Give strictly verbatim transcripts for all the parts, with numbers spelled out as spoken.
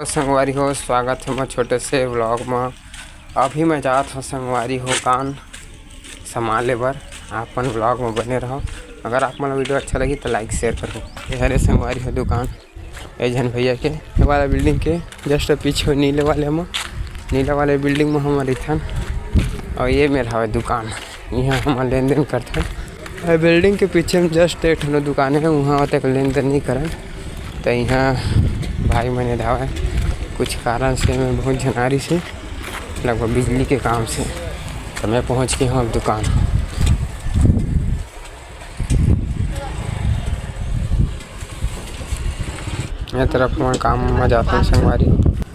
तो संगवारी हो, स्वागत है मोर छोटे से vlog में। अभी मैं जात हूँ संगवारी हो दुकान सामान ले बर। आप मन vlog में बने रहो। अगर आप मन ला video अच्छा लगी तो like share करो। ये हरे संगवारी हो दुकान, ए झन भैया के, ये वाला building के just पीछे नीले वाले में, नीले वाले building में हम रहिथन। और ये मेर हवे दुकान, यहाँ हम लेन देन करथन। ये building के पीछे में just एक ठन दुकान है, वहाँ तक लेन देन नहीं करन। तो यहाँ भाई मन धावे, कुछ कारण से मैं बहुत झनारी से, लगभग बिजली के काम से, तो मैं पहुँच गया हूँ अब दुकान। ये तरफ मैं काम में जाता हूँ संगवारी।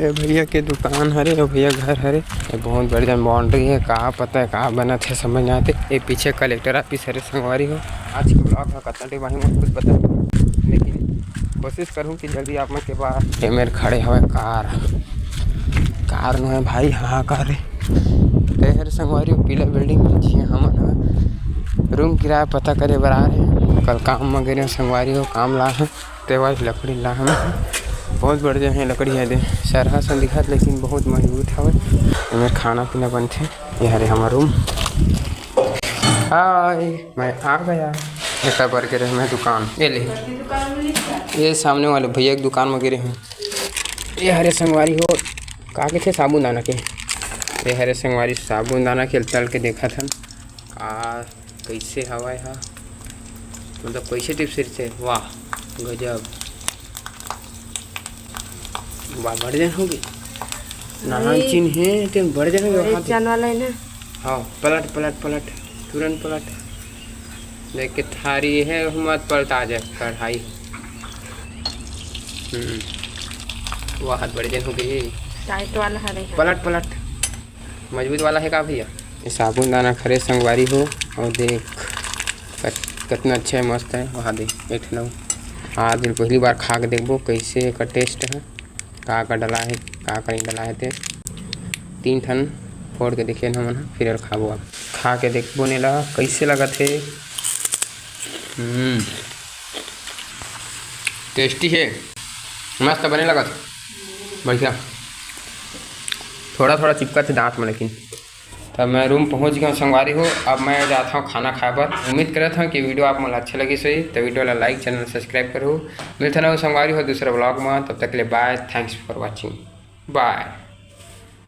ये भैया के दुकान हरे, ये भैया घर हरे। ये बहुत बढ़िया boundary है, का पता है का बनत है, समझ नहीं आते। ये पीछे कलेक्टर ऑफिस हरे संगवारी हो। आज के vlog है कतना time आही, मैं खुद पता नहीं, लेकिन कोशिश करूँ कि जल्दी आप मन के बाहर। ये मेर खड़े हवे कार, कार नो है भाई, हाँ कार है। ये हरे संगवारी हो, पीला building में जी हमन ह room किराया पता करे बर आ रहे हैं। कल काम में गे रहे संगवारी हो, काम ला है। तेवाल लकड़ी ला हमें बहुत बढ़िया है लकड़ी है दे, सरहा सन दिखत लेकिन बहुत मजबूत हवे। एमे खाना पीना बनथे। ये हरे हमर room। हाय, मैं आ गया। एकर बर गे रहे मैं दुकान, ये ले, ये सामने वाले भैया के दुकान में गे रहे हूँ। ये हरे संगवारी हो, का कथे साबुन दाना के, ये हरे संगवारी साबुन दाना के तल के देखत हन का कैसे हवाए हा, मतलब कैसे टिप्स रिथे। वाह, गजब। वाह, बड़ जन होगे। नान अरे। चिन हे, तेन बड़ जन होगे, बड़े वहाँ पे। जन वाला है ना। हाँ, पलट, पलट, पलट, तुरंत पलट। देख के थारी है, मत पलटा जाए कढ़ाई। हम्म, वाह, बड़ जन होगे। टाइट वाला हरे। पलट, पलट। मजबूत वाला है का भैया? ये साबुन दाना खरे संगवारी हो, और देख कत-, कितना अच्छा है, मस्त है। वहाँ दे एक ठन, आज पहली बार खा के देखबो कैसे एकर टेस्ट है, का का डला है, का का नहीं डला है। ते तीन ठन फोड़ के देखिए हमन ह, फिर खाबो। अब खा के देखबो नेला कैसे लगत है। हम्म, टेस्टी है, मस्त बने लगत है, बढ़िया। थोड़ा थोड़ा चिपकत है दांत में, लेकिन तब मैं रूम पहुंच गया हूँ संगवारी हो। अब मैं जाता हूँ खाना खाए बर। उम्मीद करत हूँ कि वीडियो आप मन अच्छा लगिस होही, तो वीडियो ला लाइक, चैनल सब्सक्राइब करो। मिलते ना संगवारी हो दूसरा व्लॉग में, तब तक के लिए बाय, thanks for watching, बाय।